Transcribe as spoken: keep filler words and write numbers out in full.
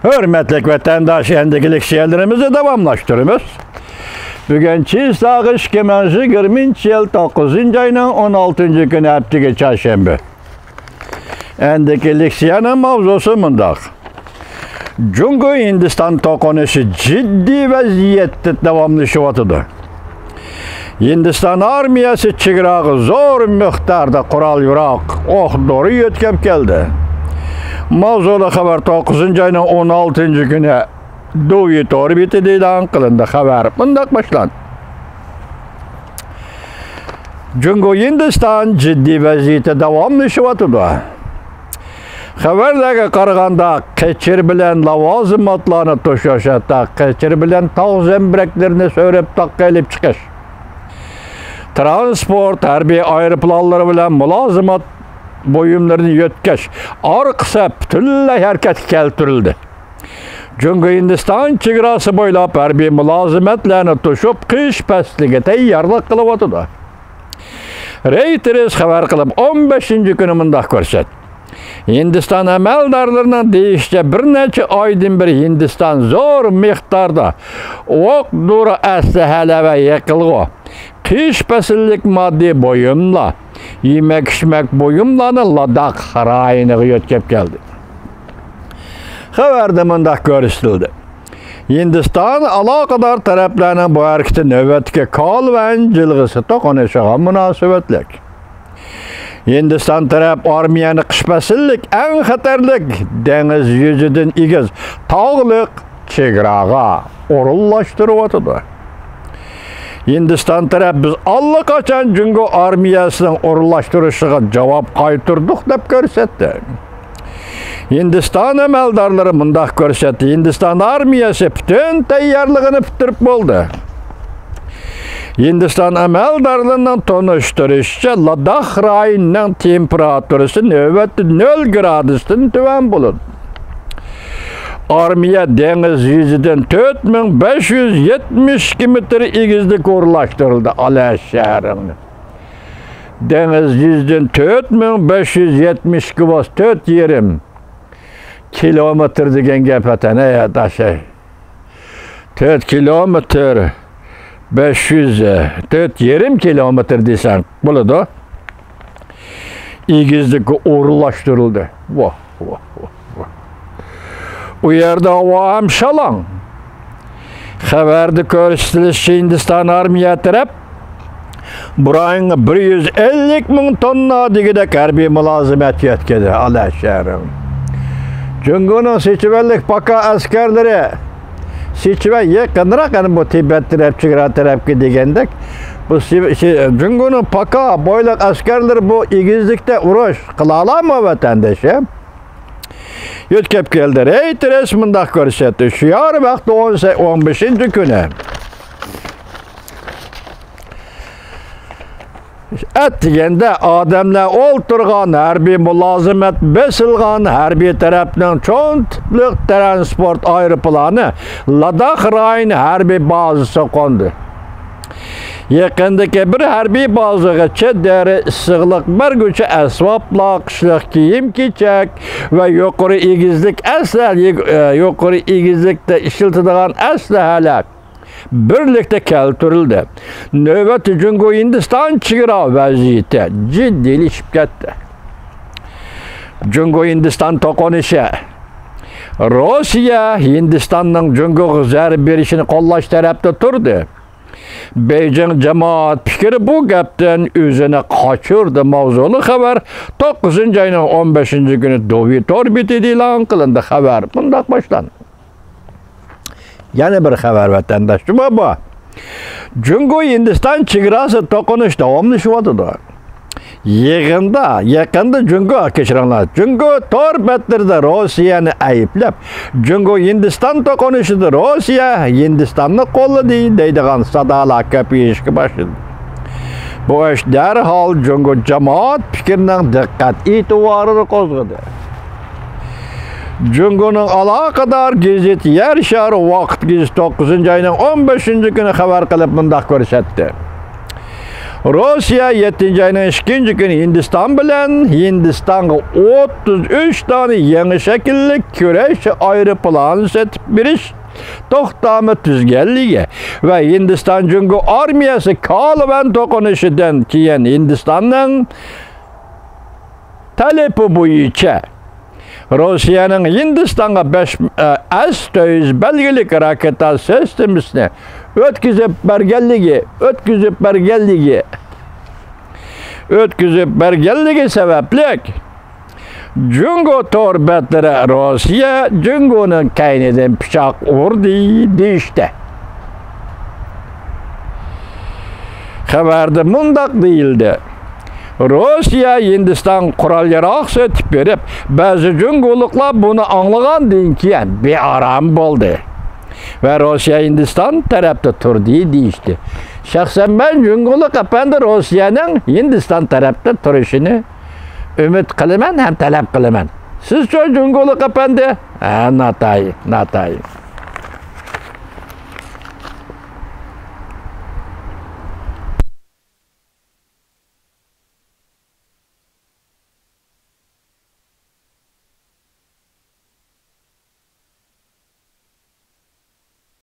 ھۆرمەتلىك ۋەتەنداش، ئەندىكى لېكسىيەلىرىمىزنى داۋاملاشتۇرىمىز. بۈگۈن چىساغ ئىككى مىڭ يىگىرمىنچى يىل توققۇزىنچى ئاينىڭ ئون ئالتىنچى كۈنى، ھەپتىگە چارشەنبە. ئەندىكى لېكسىيەنىڭ ماۋزۇسى مۇنداق. جۇڭگو ھىندىستان توقۇنۇشى جىددىي ۋەزىيەتتە داۋاملىشىۋاتىدۇ. ھىندىستان ئارمىيەسى چېگراغا زور مىقداردا قورال-ياراغ، ئوق-دورا يۆتكەپ كەلدى. ماۋزۇلۇق خەۋەر توققۇزىنچى ئاينىڭ ئون ئالتىنچى كۈنى دۇۋى تور بېتىدە ئېلان قىلىندى. خەۋەر مۇنداق باشلاندى. جۇڭگو ھىندىستان جىددىي ۋەزىيىتى داۋاملىشىۋاتىدۇ. خەۋەرلەرگە قارىغاندا، قېچىر بىلەن لاۋازىماتلارنى توشۇش، ھەتتا قېچىر بىلەن تاغ زەمبىرەكلىرىنى سۆرەپ تاغقا ئېلىپ چىقىش، تىرانسپورت، ھەربىي ئايروپىلانلىرى بىلەن مۇلازىمات بۇيۇملىرىنى يۆتكەش ئارقا سەپ پۈتۈنلەي ھەرىكەتكە كەلتۈرۈلدى. جۇڭگو ھىندىستان چېگراسى بويلاپ ھەربىي مۇلازىمەتلەرنى توشۇپ، قىش پەسلىگە تەييارلىق قىلىۋاتىدۇ. رېيتېرس خەۋەر قىلىپ، ئون بەشىنچى كۈنى مۇنداق كۆرسەتتى. ھىندىستان ئەمەلدارلىرىنىڭ دېيىشىچە، بىر نەچچە ئايدىن بېرى ھىندىستان زور مىقداردا ئوق-دورا، ئەسلىھەلەر ۋە يېقىلغۇ، قىش پەسىللىك ماددىي بۇيۇملار، يېمەك-ئىچمەك بۇيۇملارنى لاداخ رايونىغا يۆتكەپ كەلدى. خەۋەردە مۇنداق كۆرسىتىلدى: ھىندىستان ئالاقىدار تەرەپلەرنىڭ بۇ ھەرىكىتى نۆۋەتتىكى كالۋەن جىلغىسى توقۇنۇشىغا مۇناسىۋەتلىك. ھىندىستان تەرەپ ئارمىيەنى قىش پەسىللىك ئەڭ خەتەرلىك، دېڭىز يۈزىدىن ئېگىز، تاغلىق چېگراغا ئورۇنلاشتۇرۇۋاتىدۇ. ھىندىستان تەرەپ، بىز ئاللىقاچان جۇڭگو ئارمىيەسىنىڭ ئورۇنلاشتۇرۇشىغا جاۋاب قايتۇردۇق، دەپ كۆرسەتتى. ھىندىستان ئەمەلدارلىرى مۇنداق كۆرسەتتى: ھىندىستان ئارمىيەسى پۈتۈن تەييارلىقىنى پۈتتۈرۈپ بولدى. ھىندىستان ئەمەلدارلىرىنىڭ تونۇشتۇرۇشىچە، لاداخ رايونىنىڭ تېمپېراتۇرىسى نۆۋەتتە نۆل گرادۇستىن تۆۋەن بولىدۇ. ئارمىيە دېڭىز يۈزىدىن تۆت مىڭ بەش يۈز يەتمىش ئىككى مېتىر ئېگىزلىككە ئورۇنلاشتۇرۇلدى. ئالە شەھىرىڭنى. دېڭىز يۈزىدىن تۆت مىڭ بەش يۈز يەتمىش ئىككى بولسا، تۆت يېرىم كىلومېتىر دېگەن گەپ ئەتەن، ئەي ئاداش، ئەي. تۆت كىلومېتىر، بەش يۈز، تۆت يېرىم كىلومېتىر دېسەڭ بولىدۇ. ئېگىزلىككە ئورۇنلاشتۇرۇلدى. ۋاھ، ۋاھ، ۋاھ، ۋاھ. ئۇ يەردە ھاۋا ھەم شالاڭ. خەۋەردە كۆرسىتىلىشىچە، ھىندىستان ئارمىيە تەرەپ بۇ رايونغا بىر يۈز ئەللىك مىڭ توننا دېگۈدەك ھەربىي مۇلازىمەت يەتكۈزدى. ئالە شەھىرىڭ. جۇڭگونىڭ سىچۈەنلىك پاكا ئەسكەرلىرى، سىچۈەن يېقىنراق، يەنى بۇ تىبەت تەرەپ، چېگرا تەرەپكە دېگەندەك، بۇ سى-، سى-، جۇڭگونىڭ پاكا بويلۇق ئەسكەرلىرى بۇ ئېگىزلىكتە ئۇرۇش قىلالامۇ، ۋەتەندىشىم؟ يۆتكەپ كەلدى. رېيتېرس مۇنداق كۆرسەتتى: شىئار ۋاقتى ئون سە-، ئون بەشىنچى كۈنى. ئەتىگەندە ئادەملەر ئولتۇرغان، ھەربىي مۇلازىمەت بېسىلغان، ھەربىي تەرەپنىڭ چوڭ تىپلىق تىرانسپورت ئايروپىلانى لاداخ رايونى ھەربىي بازىسىغا قوندى. يېقىندىكى بىر ھەربىي بازىغىچە دېرى ئىسسىقلىق بەرگۈچى ئەسۋابلار، قىشلىق كىيىم-كېچەك ۋە يۇقىرى ئېگىزلىك ئەسلىھە، يۇقىرى ئېگىزلىكتە ئىشلىتىدىغان ئەسلىھەلەر بىرلىكتە كەلتۈرۈلدى. نۆۋەتتە جۇڭگو ھىندىستان چېگرا ۋەزىيىتى جىددىيلىشىپ كەتتى. جۇڭگو ھىندىستان توقۇنۇشى. روسىيە ھىندىستاننىڭ جۇڭگوغا زەربە بېرىشىنى قوللاش تەرەپتە تۇردى. بېيجىڭ جامائەت پىكرى بۇ گەپتىن ئۆزىنى قاچۇردى. ماۋزۇلۇق خەۋەر توققۇزىنچى ئاينىڭ ئون بەشىنچى كۈنى دۇۋى تور بېتىدە ئېلان قىلىندى. خەۋەر مۇنداق باشلاندى. يەنە بىر خەۋەر، ۋەتەنداش، جۇما بۇ. جۇڭگو ھىندىستان چېگراسى توقۇنۇش داۋاملىشىۋاتىدۇ. يىغىندا، يېقىندا جۇڭگو، كەچۈرۈڭلار، جۇڭگو تور بەتلىرىدە روسىيەنى ئەيىبلەپ، جۇڭگو ھىندىستان توقۇنۇشىدا روسىيە ھىندىستاننى قوللىدى دەيدىغان سادالار كۆپىيىشكە باشلىدى. بۇ ئىش دەرھال جۇڭگو جامائەت پىكرىنىڭ دىققەت ئېتىبارىنى قوزغىدى. جۇڭگونىڭ ئالاقىدار گېزىتى يەر شارى ۋاقىت گېزىتى توققۇزىنچى ئاينىڭ ئون بەشىنچى كۈنى خەۋەر قىلىپ مۇنداق كۆرسەتتى. روسىيە يەتتىنچى ئاينىڭ ئىككىنچى كۈنى ھىندىستان بىلەن ھىندىستانغا ئوتتۇز ئۈچ دانە يېڭى شەكىللىك كۈرەش ئايروپىلانى سېتىپ بېرىش توختامى تۈزگەنلىكى ۋە ھىندىستان جۇڭگو ئارمىيەسى كالۋەن توقۇنۇشىدىن كېيىن ھىندىستاننىڭ تەلىپى بويىچە روسىيەنىڭ ھىندىستانغا بەش ئەس تۆت يۈز بەلگىلىك راكېتا سىستېمىسىنى ئۆتكۈزۈپ بەرگەنلىكى، ئۆتكۈزۈپ بەرگەنلىكى، ئۆتكۈزۈپ بەرگەنلىكى سەۋەبلىك، جۇڭگو تور بەتلىرى روسىيە جۇڭگونىڭ كەينىدىن پىچاق ئۇردى دېيىشتى. خەۋەردە مۇنداق دېيىلدى: روسىيە ھىندىستانغا قورال-ياراغ سېتىپ بېرىپ، بەزى جۇڭگولۇقلار بۇنى ئاڭلىغاندىن كېيىن بىئارام بولدى ۋە روسىيە ھىندىستان تەرەپتە تۇردى دېيىشتى. شەخسەن مەن جۇڭگولۇق ئەپەندى روسىيەنىڭ ھىندىستان تەرەپتە تۇرۇشىنى ئۈمىد قىلىمەن ھەم تەلەپ قىلىمەن. سىزچۇ جۇڭگولۇق ئەپەندى؟ ھە، ناتايىن، ناتايىن.